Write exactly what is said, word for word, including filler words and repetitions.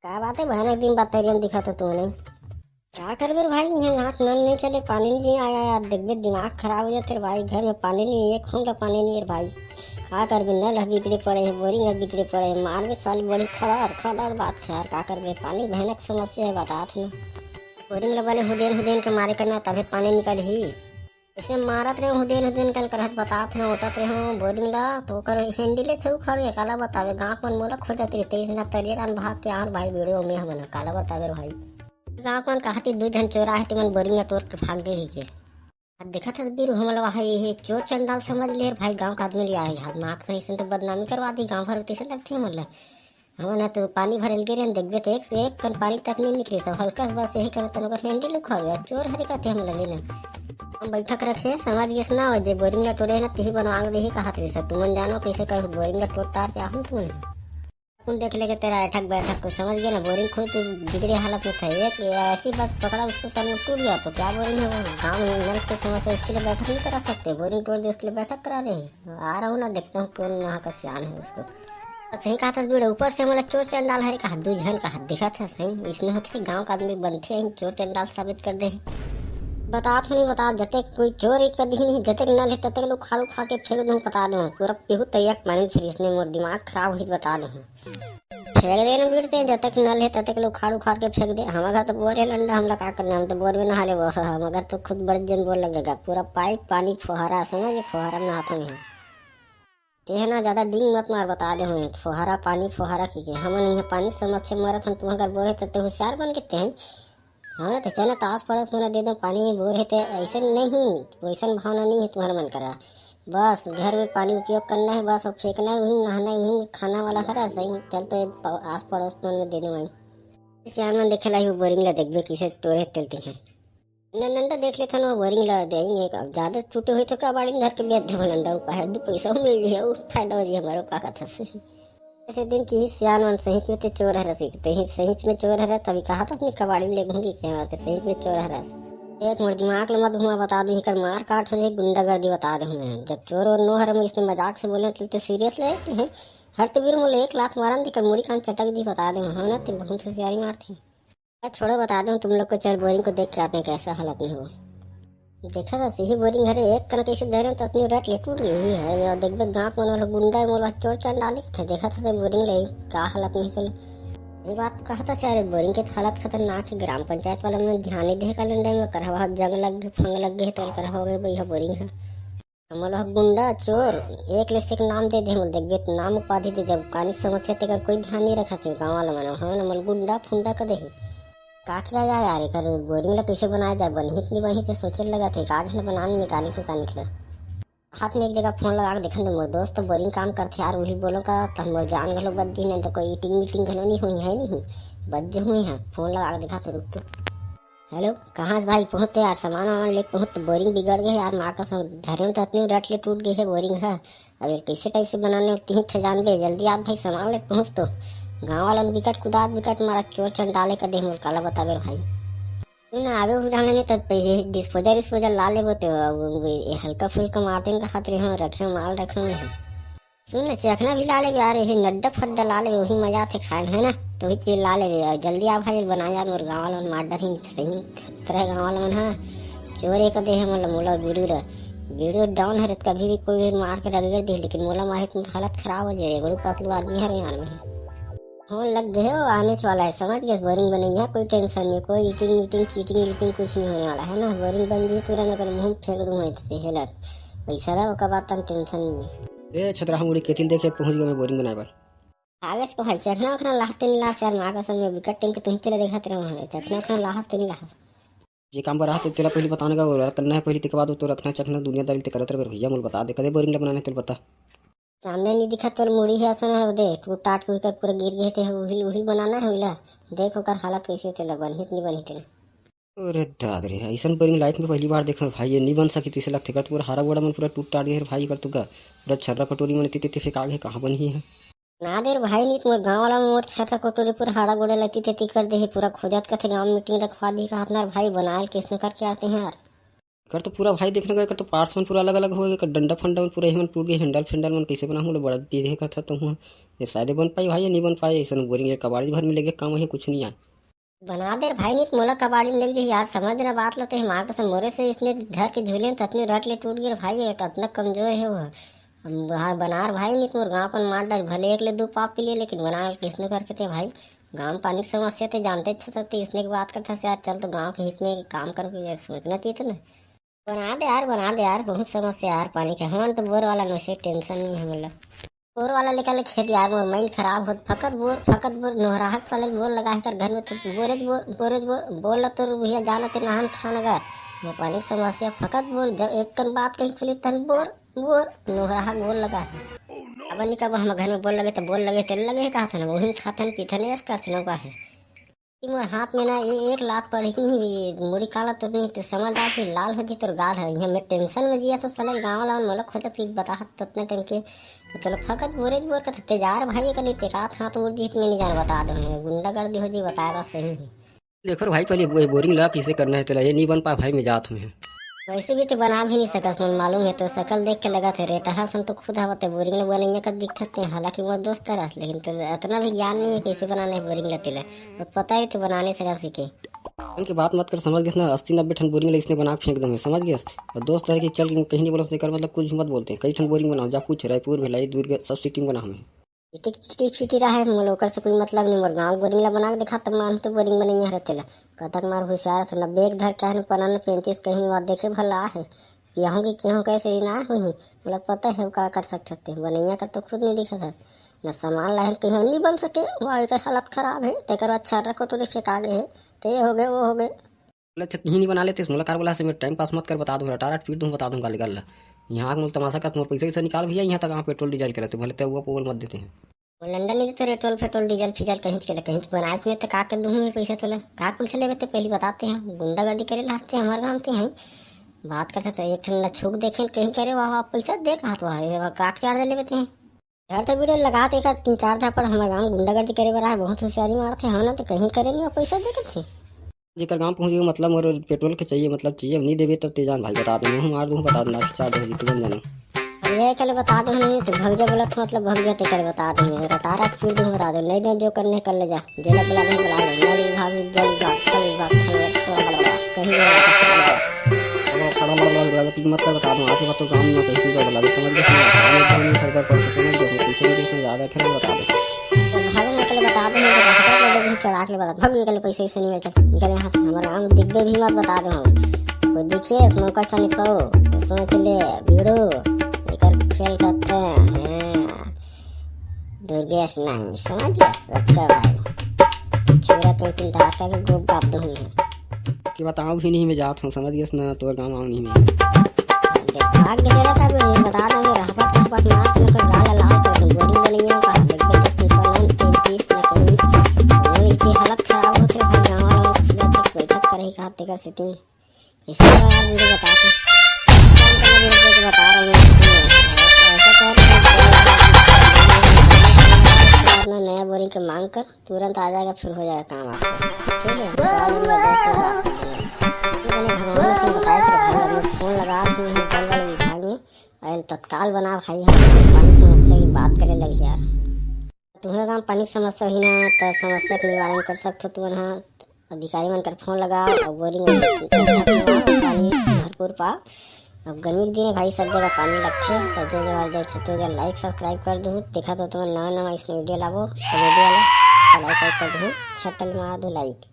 का बात हे, भयानक दिन बाद तरिया म दिखत हो तुमन। का करबे रे भाई, इहाँ हाथ नल नइ चले, पानी नइ आय यार। देखबे दिमाग खराब हो जाथे रे भाई, घर में पानी नइ हे, एक घूंट पानी नइ हे रे भाई। का करबे, नल ह बिगड़े पड़े हे, बोरिंग ह बिगड़े पड़े हे, मारबे साले बड़ी खड़र खड़र बात हे यार। का करबे, पानी भयानक समस्या हे, बतात हँव। बोरिंग ल बने हुदेन हुदेन के मारे करना, तभे पानी निकलही। अइसे मारत रहेंव हुदेन हुदेन कन करत, बतात रहेंव, ओटत रहेंव बोरिंग ला, त ओकर handle-ए उखड़ गे। काला बताबे, गाँव के मन मोला खोजत रहिथे, अइसना तरिया डाहन भाग के आँव भाई, बीड़ो में हमन, काला बताबे रे भाई। गाँव के मन कहत हे दू झन चोर आहे, तेमन बोरिंग ला टोर के भाग गे हे के। अब देखत हस बीरू, हमन ला वहाँ ये चोर चंडाल समझ ले रे भाई, गाँव के आदमी ला, यार, माँ के अइसन तो बदनामी करवा दी गाँव भर, तइसन लगथे हमन ला। हमन ह तो पानी भरे ल गे रहेन, देखबे त एक सौ एक कन पानी तक नइ निकलिस, सब हल्का से बस यही करत ओकर handle उखड़ गे। चोर हरे कथे हमन ल लेना। हम बैठक रखे, समझ गेस ना, जे बोरिंग ला टोरे हे ना, तिही बनवा के देही कहत रहिस। तुमन जानो कइसे करहू, बोरिंग ला टोर टार के आहूँ तुमन। अपन देख लेके तेरा ऐठक बैठक को, समझ गे ना, बोरिंग खुद बिगड़े हालत में था। एक ऐसी बस पकड़ा, उसको तन टूट गया तो क्या बोरिंग है वो? गाँव में नल के समस्या, उसके लिए बैठक नहीं करा सकते? बोरिंग टोर दे, उसके लिए बैठक करा रहे हैं। आ रहा हूँ ना, देखता हूँ कौन यहाँ का सियान है उसको। सही कहत हस बीड़ो, ऊपर से मोला चोर चंडाल हरे कहत, दू झन कहत दिखत हे सही। इसने होथे गाँव का आदमी बनथे, यही चोर चंडाल साबित कर दे। बतात हँव नहीं बतात, जतेक कोई चोर एक कदी नहीं, जतेक नल हे ततेक ल उखाड़ उखाड़ के फेंक दूँ, बता दूँ। पूरा पीहू तरिया के पानी फिर इसने मोर दिमाग खराब होही, बता दूँ। फेंक दे ना बीड़ो तें, जतेक नल हे ततेक ल उखाड़ उखाड़ के फेंक दे। हमर घर तो बोर हे लंडा, हमला का करना, हम तो बोर में नहा लेबो। हमर घर तो खुद बड़ जन बोर लगेगा, पूरा पाइप पानी फोहारा, समझ गे, फोहारा में नहाथों मैं। तें ह ना जादा डींग मत मार, बता दे हँव। फोहारा पानी, फोहारा कहिके, हमन इहाँ पानी समस्या मरत हन, तुँहर घर बोर हे त तें हुसियार बन के तें। हाँ, त चल ना, त आस पड़ोस मन दे दो पानी, बोर हे त। अइसन नहीं, वइसन भावना नहीं हे तुँहर मन करा। बस घर में पानी उपयोग करना हे बस, अउ फेंकना हे उही, नहाना हे उही, खाना वाला हरा सही। चल तो प-, आस पड़ोस मन में दे दो वहीं। सियान मन देखे ला ही वो बोरिंग ला, देखबे कइसे टोरे तेल तिहे। न-, नंडा देख लेथन, वो बोरिंग ला देंगे। अब जादा टूटे होही तो कबाड़ी में धर के बेच देबो नंडा, वो काहे दू पइसा मिल जाही, वो फायदा हो जाही हमरो, का कथस। अइसे दिन कहिस सियान मन, सहीच में ते चोर हरस, ते ही सहीच में चोर हरस, तभी कहा था अपनी कबाड़ी में ले घूंगी क्या बात है, सहीच में चोर हरस। एक मोर दिमाग ला मत घुमा, बता दूँ, एकर मार काट हो जाही, गुंडागर्दी बता दूँ मैं। जब चोर और नो हरम इसने मजाक से बोले, तो ते serious लेते हैं। हर तो बीड़ो मोला एक लात मारन दे, एकर मुड़ी कान चटक दी, बता दूँ, हाँ ना, ते बहुत होशियारी मारथे। अरे छोड़ो, बता दूँ तुम लोग को, चल बोरिंग को देख के आते हैं कैसा हालत में हो। देखा था सही बोरिंग हरे, एक कन कइसे धरे तो अपनी रट ले टूट गई है। ये देखबे गाँव के मन वाला गुंडा है, मोला चोर चंडाल कथे। देखा था सही बोरिंग ले का हालत में चले। ये बात कहता से, अरे बोरिंग के हालत खतरनाक है, ग्राम पंचायत वाला मन ध्यान नहीं दे का लंडा में, करहवा जंग लग गए, फंग लग गए, तो करहवा हो गए भैया बोरिंग है। हमन ह गुंडा, चोर, एक ले से एक नाम दे दे, हमन देखबे त नाम उपाधि दे दे। अब कानी समस्या तेकर कोई ध्यान नहीं रखत हे गाँव वाला मन। हमन, हमन गुंडा फुंडा कर दे हे। का किया जाए यार, एकर बोरिंग ला कइसे बनाया जाए, बनही त नहीं बनही ते सोचे लगत हे। का झन बनान mechanic उकानिक ला। हाथ में एक जगह फोन लगा के देखन दे, मोर दोस्त तो बोरिंग काम करथे यार, उही बोलो का, तहन मोर जान घलो बच जही, नहीं तो कोई ईटिंग मीटिंग घलो नहीं हुई है, नहीं बच जो हुई है। फोन लगा के देखा तो रुक तो। हेलो, कहाँ से भाई पहुँचते यार? सामान वामान लेके पहुँच तो बोरिंग बिगड़ गए यार, माँ कसम धरे में तो अतनी रट ले टूट गई है बोरिंग है। अब ये कैसे टाइप से बनाने हो, तीन छः जान गए, जल्दी आप भाई सामान लेके पहुँच तो। गाँव वाला ने बिकट कुदात बिकट मारा, चोर चंडाले का देह मुल काला बताबे रे भाई। तू ना आवे हो जाने नहीं तो ये डिस्पोजल डिस्पोजल ला लेबो तो, अब ये हल्का फुल्का मारते का हाथ रहे हो, रखे हो, माल रखे हो। सुन ना, चखना भी ला लेबे यार, यही नड्डा फड्डा ला लेबे, वही मजा आथे खाए में, है ना? तो वही चीज ला लेबे यार, जल्दी आ भाई, बना यार, मोर गाँव वाला मन मार डरही, सही तरह गाँव वाला मन, हाँ, चोर एक दे है, मोला, मोला बीड़ू ला, बीड़ू डाउन हरे, कभी भी कोई भी मार के रगड़ दे, लेकिन मोला मारे तो हालत खराब हो जाए, बड़ू पतलू आदमी हरे यार मैं। हो लग गए हो, आने वाला है, समझ गए, बोरिंग बनैया, कोई टेंशन नहीं, कोई ईटिंग मीटिंग चीटिंग ईटिंग कुछ नहीं होने वाला है ना, बोरिंग बन जी तुरंत अगर मुँह में फेंक दूंगा तो हेलत पैसा ला, ओकर बाद तन टेंशन नहीं है। ए छतरा, हम उड़ी केतिन देखे पहुंच गए मैं बोरिंग बनाए बर। आवेश को भाई, चखना उखना लाहते नहीं लास यार, माँ कसम में बिकट टेम के तुही चले देखत रहो हमें, चखना उखना लाहस ते नहीं लाहस। जे काम बर रहते तेला पहली बताने का, और करना है पहली, तेके बाद तो रखना चखना दुनियादारी ते करत रहे भैया, मोल बता दे, कदे बोरिंग ला बनाने तेल बता। सामने नहीं दिखा तोर मुड़ी है, ऐसा ना हो दे, टूट टाट के ऊपर पूरा गिर गए थे, उहिल, उहिल बनाना है उहिला। देख ओकर हालत कैसे तेला, बनही त नहीं बनही तेला। अरे दाद रे, अइसन बोरिंग लाइफ में पहली बार देखन भाई, ये नहीं बन सकी, तइसे लगथे का पूरा हारा गोड़ा मन पूरा टूट टाट गए रे भाई, कर तो का पूरा छर्रा कटोरी मन तीते ते फेंका गए, कहाँ बनही है? ना दे रे भाई, नहीं तो मोर गाँव वाला मोर छर्रा कटोरी पूरा हारा गोड़ा लती तेती कर दे है, पूरा खोजत कथे गाँव में मीटिंग रखवा दी, कहा अपना भाई बनाए कैसे करके आते हैं यार। कर तो पूरा भाई देखने का, कर तो पार्ट्स मन पूरा अलग-अलग हो गए, कर डंडा फंडा मन पूरा एमन टूट गए, हैंडल फैंडल मन कैसे बनाहूँ, ले बड़ा धीरे करत हूँ। ये शायद बन पाई भाई, ये नहीं बन पाई, ऐसा बोरिंग है, कबाड़ी भर में लेके काम वही कुछ नहीं आए। बना दे रे भाई, नहीं तो मोला कबाड़ी में लेके जाही यार, समझ ना बात ला ते, माँ कसम मोरे से इसने धर के झूले में ततने रट ले टूट गए रे भाई, ये तो अतना कमजोर है वो। हम बाहर बना रे भाई, नहीं तो मोर गाँव कन मार डार, भले एक ले दो पाव पी ले, लेकिन बना ले किसने करके ते भाई, गाँव में पानी की समस्या ते जानते अच्छे तो ते इसने की बात करता से यार, चल तो गाँव के हित में काम कर, सोचना चाहिए था ना। बना दे यार, बना दे यार, बहुत समस्या यार पानी के। हमन तो बोर वाला नोसे, टेंशन नहीं हमन ला। बोर वाला लेकर ले खेत यार, मोर माइंड खराब होत। फकत बोर, फकत बोर, नोहराहक साले बोर लगा है कर घर में तो borage bore, borage bore, bore ला तोर भैया जाना ते नहान खान गा। ये पानी की समस्या फकत बोर, जब एक कन बात कहीं खुली तन बोर, बोर, नोहराहक बोर लगा है। अब नहीं कब हम घर में बोर लगे तो बोर लगे, तेल लगे है कहा था ना, वही खाथन पीथन ऐस करथन का है। कि मोर हाथ में ना ये एक लात पड़ही नहीं, ये मुड़ी काला तो नहीं तो समझ आ कि लाल हो जी तोर गाल है। यहाँ मैं टेंशन में जिया तो साले गाँव वाला मन मोला खोजत कि बता ततने टाइम के। तो चलो फकत बोरे बोर का तेजार भाई कनी तेकात हाथ उड़ जीत में नहीं जान बता दो, गुंडागर्दी हो जी बताए बस सही है। देखो रे भाई, पहले वो बोरिंग ला कैसे करना है तेला, ये नहीं बन पा भाई, मैं जात हूँ। वैसे भी तो बना भी नहीं सकस, मन मालूम है, तो शकल देख के लगा थे रेटहा सन तो खुद हवा ते बोरिंग ला बनैया का दिखत ते, हालांकि मोर दोस्त रस, लेकिन तो इतना भी ज्ञान नहीं है कैसे बनाना है बोरिंग ला तेला, वो पता ही तो बना नहीं सकस के। उनकी बात मत कर, समझ गए ना, अस्सी नब्बे ठन बोरिंग ला इसने बना के फेंक दूंगे, समझ गए। और दोस्त रह के चल के कहीं नहीं बोला, कर मतलब कुछ भी मत बोलते, कई ठन बोरिंग बनाओ, जा पूछ रायपुर भिलाई दुर्ग सब सिटी में बना हमें। चिटी चिटी फिटी रहे, मोला ओकर से कोई मतलब नहीं, मोर गाँव बोरिंग ला बना के दिखा, तब मैं तो बोरिंग बनैया रहते ला। कतक मार होशियार से न बेग धर के आने पनन पेंचिस कहीं बात देखे भला आहे। पियाहूँ कि केहूँ कैसे ही ना हुई, मोला पता है वो का कर सकते थे, बनैया का तो खुद नहीं दिखा था। न सामान लाए कहीं नहीं बन सके, वो एकर हालत खराब है, तेकर अच्छा रखो टूरी फेंका गए है, ते ये हो गए, वो हो गए। बोले, "अच्छा, तुहीं नहीं बना लेते, मोला कार बोला से, मेरे टाइम पास मत कर, बता दूँ, टारा पीट दूँ, बता दूँ, गाली गाल ला। यहाँ आके मोला तमाशा कर, मोर पैसा वैसा निकाल भैया, यहाँ तक आप पेट्रोल डीजल के रहते, भले ते वो पोल मत देते हैं।" वो लंडन नहीं देते पेट्रोल, पेट्रोल, डीजल, फीजल कहीं के ले, कहीं के बनाए नहीं तो का कर दूँ मैं पैसा तोला? का पैसा लेबे ते पहले बताते हैं, गुंडागर्दी करे ला हंसते हमारे गाँव ते हैं। बात कर सकते एक ठंडा छुक देखे कहीं करे, वाह, वाह, पैसा दे कहा तो है, का चार्ज लेबे ते हैं? यार, तो वीडियो लगा तो एकर तीन चार झापड़ हमर गाँव गुंडागर्दी करे बर आए, बहुत होशियारी मारथे, हाँ ना, तो कहीं करे नहीं, पैसा दे के थे। जेकर गाँव पहुँच गए, मतलब, मोर पेट्रोल के चाहिए, मतलब, चाहिए, नहीं देबे तब ते जान भाई, बता दे, मुँह मार दूँ, बता दे, लाठी चार्ज हो जी, तुरंत जाना। अब ये कल बता दे नहीं, तो भग जा बोला तो, मतलब, भग जा, ते कल बता दे, रटारा पीट दूँ, बता दे, नहीं दे, जो करने कर ले जा, जेला बुला दे, बुला ले, नल विभाग, जल विभाग, थल विभाग, थल विभाग, कहीं नहीं आता, थल विभाग। अब खड़ा मर लग रहा है, कि मतलब बता दूं, आज के बाद तो गाँव में कैसे का बोला, समझ गए, समझ गए, समझ गए, घर पर पहुंच के समझ गए, कैसे भी कैसे ज्यादा खेल बता दो। तो भाई, मैं चले बता दूं, मैं तो कहता हूँ, लोग भी चढ़ा के बता, भाग निकल, पैसे वैसे नहीं बेचल, निकल यहाँ से, हमारे गाँव में दिखबे भी मत, बता दूं हम। कोई दिखिए, मौका अच्छा निकसाओ, तो सोच ले, वीडियो, एकर खेल करते हैं, दुर्गेश नहीं, समझ गए, सबका भाई। छोरा तो चिंता का भी गोप गाप दूं मैं। कि बताऊं भी नहीं, मैं जात हूँ, समझ गए ना, तोर गाँव आऊँ नहीं मैं। भाग के चला था, मैं बता दूंगा, रहपट, रहपट, नाक में कोई गाल लाल कर दूं, बोली में नहीं है, कहा, देख, देख, देख, पीपल है, तेल पीस न कहीं। वो इतनी हालत खराब होते भाई, गाँव वाला लोग बैठक करे ही कहा, तेकर सेटिंग। इसके बाद वीडियो बताते हैं। कौन कौन वीडियो बता रहे हैं, सुनो। ऐसा कर, अपना नया बोरिंग के मांग कर, तुरंत आ जाएगा, फिर हो जाएगा काम आपका। ठीक है? तो आप लोग दोस्त को बात कर लेना। ठीक है ना? भगवान से बताए, सिर्फ भाई, हम लोग फोन लगा के हैं जल वाले विभाग में, और तत्काल बना भाई, हम पानी समस्या की बात करें लग यार। तुम्हारा गाँव पानी की समस्या ही ना, तो समस्या के निवारण कर सकते हो तुमन हा। अधिकारी मन कर फोन लगाओ और बोरिंग में पानी भरपूर पाओ। अब गर्मी के दिन है भाई, सब जगह पानी लगथे। तो जय जवान, जय छत्तीसगढ़, like subscribe कर दू। देखा तो तुमन नवा नवा इसमें वीडियो लाबो, तो वीडियो ला तो like कर दू, छटल मार दू like।